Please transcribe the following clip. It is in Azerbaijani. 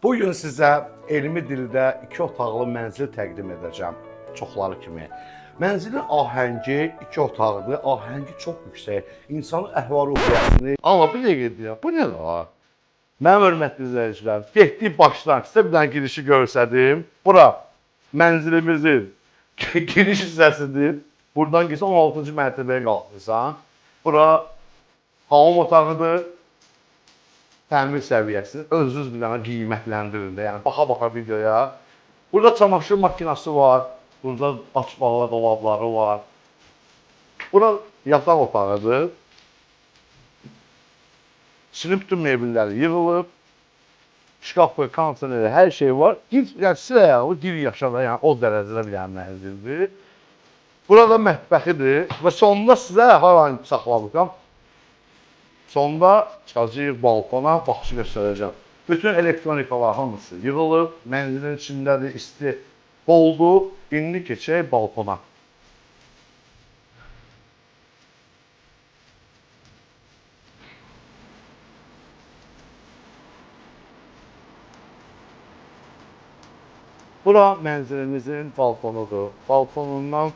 Bu gün sizə elmi dildə iki otaqlı mənzil təqdim edəcəm, çoxları kimi. Mənzilin ahəngi iki otaqdır, ahəngi çox yüksək. İnsanın əhval-ruhiyyəsini... Amma bir dəqiqə deyirəm, bu nə la? Mənim hörmətli izləyicilər, getdik başdan, sizə bir dənə girişi göstərdim. Bura mənzilimizin giriş hissəsidir. Buradan girsən 16-cı mərtəbəyə qalxırsan. Bura hamam otağıdır. Təmir səviyyəsini özünüz bir dənə qiymətləndirin də. Yəni baxa-baxa videoya. Burada çamaşır makinası var. Burada aç-bağla dolabları var. Bura yataq otağıdır. İçinin bütün mebelləri yığılıb. Şkafı, kondisioneri, hər şey var. Gir, yəni sil ayağı, gir yaşa da, yəni o dərəcədə bir dənə mənzildir. Burada mətbəxidir və sonunda sizə haranı saxlamışam. Sonda çıxacağıq balkona, baxışı göstərəcəm. Bütün elektronikalar hamısı yığılıb, mənzilin içindədir, isti oldu. İndi keçək balkona. Bura mənzilimizin balkonudur. Balkonundan